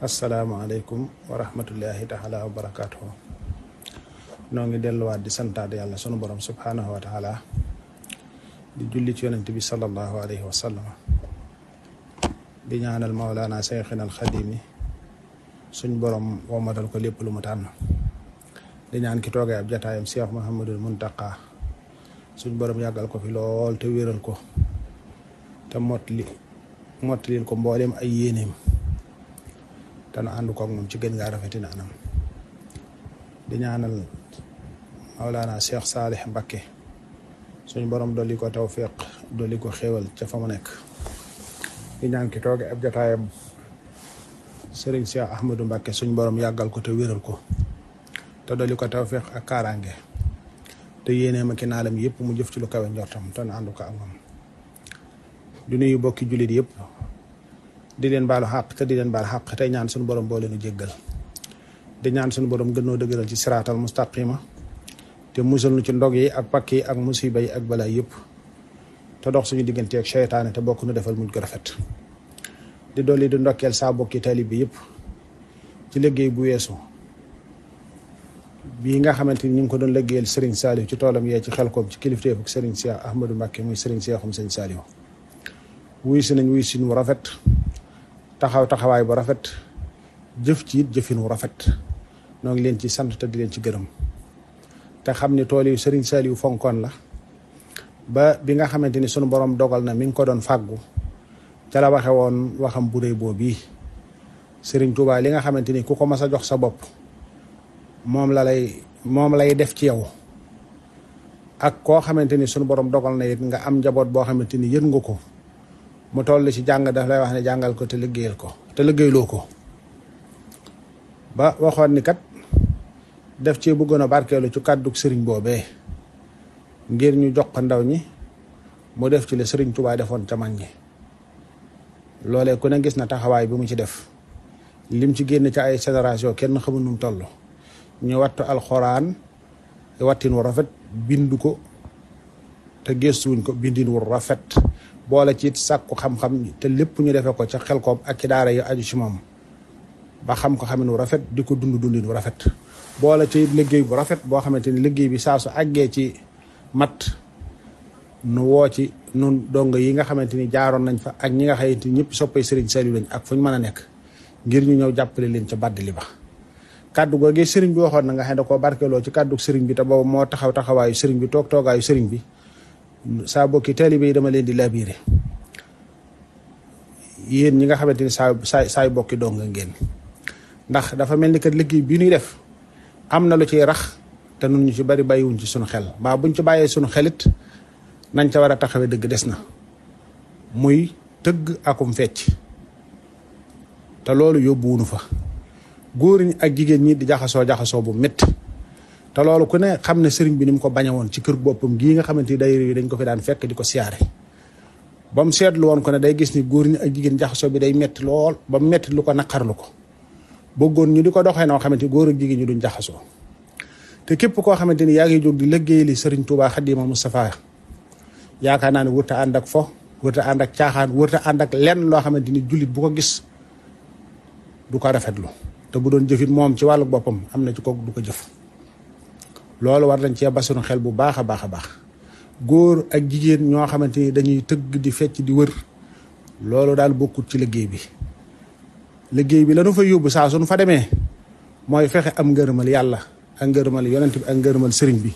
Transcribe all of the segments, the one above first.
asalaamaaleykum wa rahmatullahi taala wa barakaatuhu. noo ngi delluwaat di santaat yàlla sunu borom subhaanahu wa taala di julli ci yonent bi sallallahu alayhi wa sallam di ñaanal mawlaana seyxina alxadimi suñ borom womatal ko lépp lu mu tànn di ñaan ki toogee ab jataayam Cheikh Mouhamadul Muntaqa suñ borom yàggal ko fi lool te wéral ko te mottalil ko mboolem ay yéeneem te nu ànd koog moom ci gën ngaa rafetina anam di ñaanal Mawlana Cheikh Salih Mbacké suñ borom dolli ko tawfiq dolli ko xéewal ca fa mu nekk di ñaan ki tooge ab jataayam Serigne Cheikh Ahmadou Mbacké suñ borom yàggal ko te wéral ko te dolli ko tawfiq ak kaaraange te yéenee ma ki naalam yëpp mu jëf ci lu kawe njortam te nu ànd ko ak moom di nuyu bokki jullit yëpp di leen baalu xàq te di leen baal xàq tey ñaan suñu borom boo leenu jéggal di ñaan suñu borom gënoo dëgëral ci siraatal mustaqima te musal nu ci ndog yi ak pakk yi ak musiba yi ak balaa yëpp te dox suñu diggante ak seytaane te bokk nu defal mujj ko rafet di dolli di ndokkeel saa bokki taalib bi yëpp ci liggéey bu weesu bii nga xamante ni ñu ngi ko doon liggéeyal Serigne Saliou ci toolam yee ci Xelkom ci kilifteef ak Serigne Cheikh Ahmadou Mbacké muy Serigne Cheikhum Serigne Saliou wuy si nañ wuy si nu rafet taxawaay bu rafet jëf ci it jëfin wu rafet noo ngi leen ci sant te di leen ci gërëm te xam ni tool yi Serigne Saliou fonkoon la ba bi nga xamante ni sunu borom dogal na mi ngi ko doon fàggu ca la waxe woon waxam bu rëy boobu bii Serigne Touba li nga xamante ni ku ko mas a jox sa bopp moom lay def ci yow ak koo xamante ni sunu borom dogal na it nga am njaboot boo xamante ni yët nga ko mu toll ci jàng daf lay wax ne jàngal ko te liggéeyal ko te liggéeyloo ko ba waxoon ni kat def ci bëggoon a barkeelu ci kàddug sëriñ boobee ngir ñu jox ko ndaw ñi mu def ci la sëriñ Tuubaa defoon ca mag ñi loolee ku ne gis na taxawaay bi mu ci def lim ci génn ci ay génération kenn xamul nu mu toll ñu wattu alxuraan wattin wu rafet bindu ko te gëstuwuñ ko bindin wu rafet boole ci sàkku xam-xam te lépp ñu defee ko ca Xelkom ak ci daara yu aju ci moom ba xam ko xamin wu rafet di ko dundin wu rafet boole ci liggéey bu rafet boo xamante ni liggéey bi saa su àggee ci mat nu woo ci nun dong yi nga xamante ni jaaroon nañ fa ak ñi nga xamante ni ñëpp soppay Serigne Saliou lañ ak fu ñu mën a nekk ngir ñu ñëw jàppale leen ca baddali ba kàddu googee Serigne bi waxoon na nga xam ne da koo barkeloo ci kàddu Serigne bi te boobu moo taxawaayu Serigne bi toogaayu Serigne bi saa bokki taalibe yi dama leen di laabiré yéen ñi nga xamante ni saay bokki dong nga ngeen ndax dafa mel ni kat liggéey bi ñuy def am na lu ciy rax te nun ñu ci bari bàyyiwuñ ci sunu xel mbaa buñ ci bàyyee sunu xelit nañ ca war a taxawee dëgg des na muy tëgg akum fecc te loolu yóbbuwunu fa góor ñi ak jigéen ñi di jaxasoo bu métti te loolu ku ne xam ne sëriñ bi ni mu ko bañe woon ci kër boppam gii nga xamante ni daayira yi dañ ko fi daan fekk di ko siyaare ba mu seetlu woon ko ne day gis ni góor ñi ak jigéen jaxasoo bi day metti lool ba mu metti lu ko naqarlu ko bëggoon ñu di ko doxee noo xamante ni góor ak jigéen ñi duñ jaxasoo te képp koo xamante ni yaa ngi jóg di liggéey li Serigne Touba Xadima Moustapha yaakaar naa ne wërta ànd ak fo wërta ànd ak caaxaan wërta ànd ak lenn loo xamante ni jullit bu ko gis du ko rafetlu te bu doon jëfit moom ci wàllu boppam am na ci kooku du ko jëf loolu war nañ cee basunu xel bu baax a baax a baax góor ak jigéen ñoo xamante ni dañuy tëgg di fecc di wër loolu daal bokkut ci liggéey bi lanu fa yóbbu saa suñu fa demee mooy fexe am ngërëmal yàlla ak ngërëmal yonent bi ak ngërëmal sëriñ bi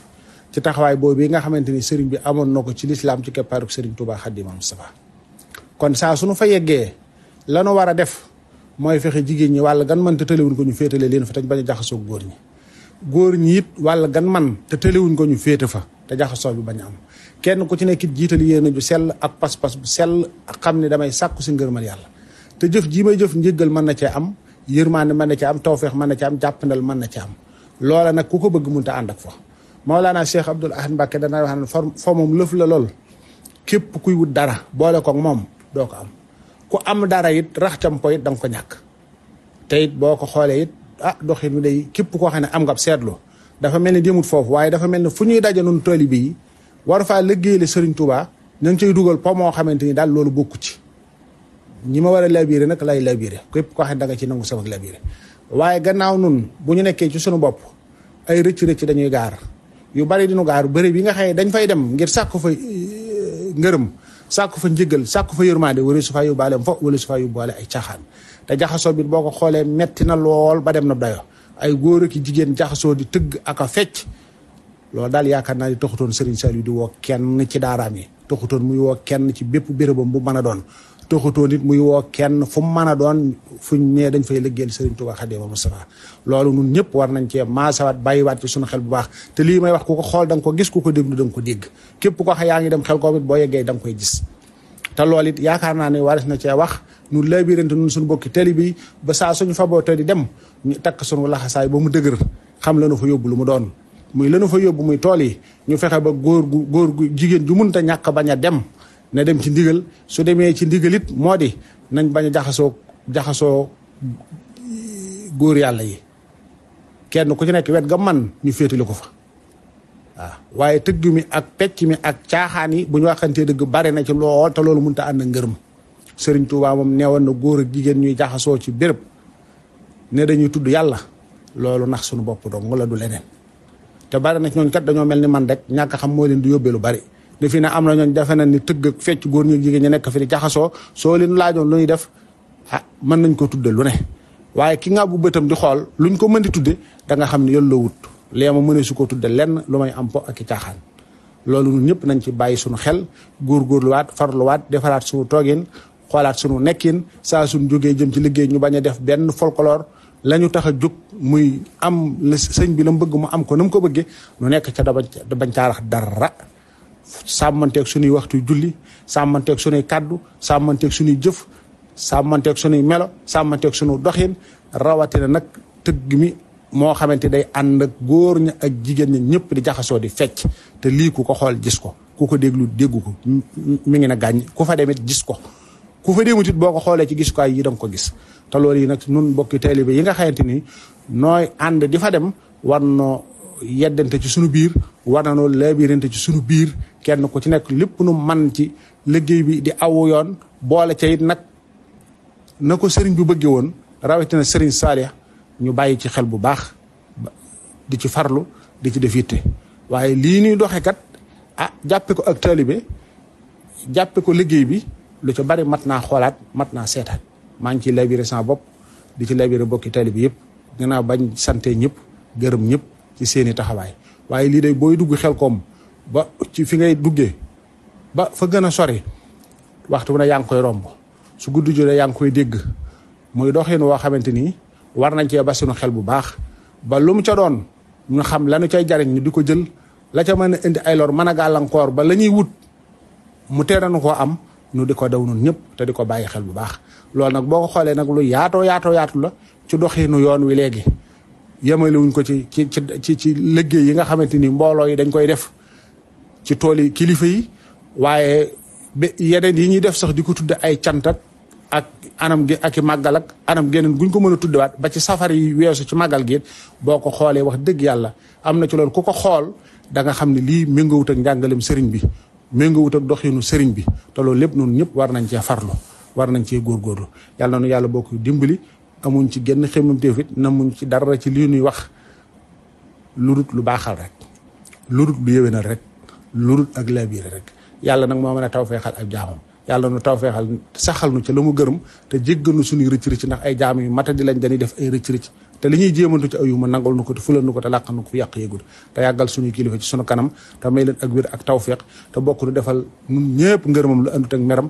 ci taxawaay boobu yi nga xamante ni sëriñ bi amoon na ko ci lislaam ci keppaaruk sëriñ Touba Xadima Moustapha kon saa suñu fa yeggee lanu war a def mooy fexe jigéen ñi wàll gan man te tëlewuñ ko ñu féetale leen fa te bañ a jaxasoo góor ñi it wàll gan man te tëlewuñ ko ñu féete fa te jaxasoo bi bañ am kenn ku ci nekkit jiital yéene ju sell ak pas-pas bu sell ak xam ne damay sàkku si ngërëmal yàlla te jëf jii may jëf njëggal mën na cee am yërmaande mën na cee am tawfeex mën na cee am jàppandal mën na cee am loola nag ku ko bëgg mënta ànd ak fa Mawlana Cheikh Abdoul Ahad Mbacké dana wax ne fa moom lëf la lool képp kuy wut dara boole ko moom doo ko am ku am dara it rax cam ko it da nga ko ñàkk te it boo ko xoolee it doxin wi day képp koo xam ne am nga seetlu dafa mel ni demut foofu waaye dafa mel ni fu ñuy daje noonu taalibe yi war faa liggéeyale Serigne Touba ñu ngi cay dugal po moo xamante ni daal loolu bokku ci ñi ma war a labiré nag lay labiré képp koo xam ne da nga ci nangu sama labiré waaye gannaaw nun bu ñu nekkee ci sunu bopp ay rëcc-rëcc dañuy gaar yu bari dinu gaar bëri bi nga xëye dañ fay dem ngir sàkku fa ngërëm sàkku fa njëgal sàkku fa yërmande wala su fa yóbbaale fo wala su fa yóbbaale ay caaxaan te jaxasoo bi boo ko xoolee metti na lool ba dem na dayo ay góor ak jigéen jaxasoo di tëgg ak a fecc loolu daal yaakaar naa di taxutoon Serigne Saliou di woo kenn ci daaraam yi taxutoon muy woo kenn ci bépp bérébam bu mën a doon taxutoon it muy woo kenn fu mu mën a doon fuñ nee dañ fay liggéeyal Serigne Touba Khadimou Moustapha loolu nun ñëpp war nañ cee maasawaat bàyyiwaat ci suñu xel bu baax te lii may wax ku ko xool da nga ko gis ku ko déglu da nga ko dégg képp ko xa yaa ngi dem xel koom it boo yeggee da nga koy gis te loolu it yaakaar naa ne waris na cee wax nun labirante nun suñu bokki tali bi ba saa suñu faboo te di dem ñu takk suñu laxasaay ba mu dëgër xam lanu fa yóbbu lu mu doon muy lanu fa yóbbu muy tool yi ñu fexe ba góor gu jigéen ju munta ñàkk bañ a dem na dem ci ndigal su demee ci ndigal it moo di nañ bañ a jaxasoo góor yàlla yi kenn ku ci nekk wet ga man ñu féetali ko fa waaw waaye tëgg mi ak pecc mi ak caaxaan yi bu ñu waxantee dëgg bare na ci lool te loolu mënut a ànd ak ngërëm Sëriñ Tuubaa moom neewoon na góor ak jigéen ñuy jaxasoo ci béréb ne dañuy tudd yàlla loolu nax suñu bopp dong wala du leneen te bari na ci ñooñ kat dañoo mel ni man rek ñàkk xam moo leen di yóbbee lu bari defi ne am na ñooñ defe na ni tëgg ak fecc góor ñu jigéen ñi nekk fi di jaxasoo soo leen laajoon lu ñuy def mën nañ ko tudde lu ne waaye ki nga bu bëtam di xool luñ ko mën di tudde da nga xam ne yàlla la wut léema mënee su ko tudde lenn lu may am po ak i caaxaan loolu ñun ñëpp nañ ci bàyyi suñu xel góorgóorluwaat farluwaat defaraat suñu toogin xoolaat suñu nekkin saa suñu jógee jëm ci liggéey ñu bañ a def benn folklore la ñu tax a jóg muy am sëñ bi la mu bëgg mu am ko na mu ko bëggee nu nekk ca da bañ caarax dara sàmmanteeg suñuy waxtu julli sàmmanteeg suñuy kàddu sàmmanteeg suñuy jëf sàmmanteeg suñuy melo sàmmanteeg suñu doxin rawatina nag tëgg mi moo xamante day ànd ak góor ña ak jigéen ña ñëpp di jaxasoo di fecc te lii ku ko xool gis ko ku ko déglu déggu ko mi ngi na gàññ ku fa demit gis ko ku fa demut it boo ko xoolee ci gisukaay yi da nga ko gis te loolu yi nag nun bokki taalibe yi nga xamante ni nooy ànd di fa dem war noo yeddante ci sunu biir war na noo labirante ci sunu biir kenn ku ci nekk lépp nu man ci liggéey bi di awu yoon boole ca it nag na ko sëriñ bi bëggee woon rawatina sëriñ Saalix ñu bàyyi ci xel bu baax di ci farlu di ci def yitte waaye lii ñuy doxe kat jàppe ko ak taalibe jàppe ko liggéey bi lu ci bari mat naa xoolaat mat naa seetaat maa ngi ciy labiré sama bopp di ci labiré bokki taalibe yëpp gannaaw bañ sante ñëpp gërëm ñëpp ci seeni taxawaay waaye lii day booy dugg xel koom ba ci fi ngay duggee ba fa gën a sori waxtu bu ne yaa ngi koy romb su gudd jotee yaa ngi koy dégg muy doxin woo xamante ni war nañ cee ba suñu xel bu baax ba lu mu ca doon ñu xam lanu cay jariñ ñu di ko jël la ca mën a indi ay lor mën a gàllankoor ba la ñuy wut mu teeranu koo am ñu di ko daw nun ñëpp te di ko bàyyi xel bu baax loolu nag boo ko xoolee nag lu yaatoo la ci doxinu yoon wi léegi yemale wuñ ko ci liggéey yi nga xamante ni mbooloo yi dañ koy def ci tool yi kilifa yi waaye yeneen yi ñuy def sax di ko tudde ay cant ak anam gi ak i màggal ak anam geneen guñ ko mën a tuddewaat ba ci safar yi weesu ci màggal gi boo ko xoolee wax dëgg yàlla am na ci loolu ku ko xool da nga xam ne lii méngoowut ak njàngalem sëriñ bi méngoowut ak doxinu sëriñ bi te loolu lépp noonu ñëpp war nañ cee farlu war nañ cee góorgóorlu yàlla na nu yàlla boo koy dimbali amuñ ci genn xemmamteef it namuñ ci dara ci lii nuy wax lu dut lu baaxal rek lu dut lu yéwénal rek lu dut ak laabire rek yàlla nag moo mën a tawfeexal ak jaamam yàlla nu tawfeexal saxal nu ci la mu gërëm te jéggal nu suñuy rëcc-rëcc ndax ay jaam yu matadi lañ dañuy def ay rëcc-rëcc te li ñuy jéemantu ci ayu ma nangul nu ko te fulal nu ko te làq nu ko fu yàq yëgul te yàggal suñuy kilifa ci suñu kanam te may leen ak wér ak tawfeex te bokk nu defal nun ñëpp ngërëmam lu andut ak meram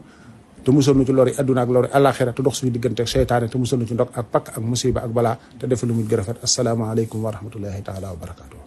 te musal nu ci lori adduna ak lori alaxira te dox suñu diggante ak seytaane te musal nu ci ndok ak pakk ak musiba ak balaa te defal lu mujj gërëfet asalaamaaleykum wa rahmatullahi taala wa barakatuh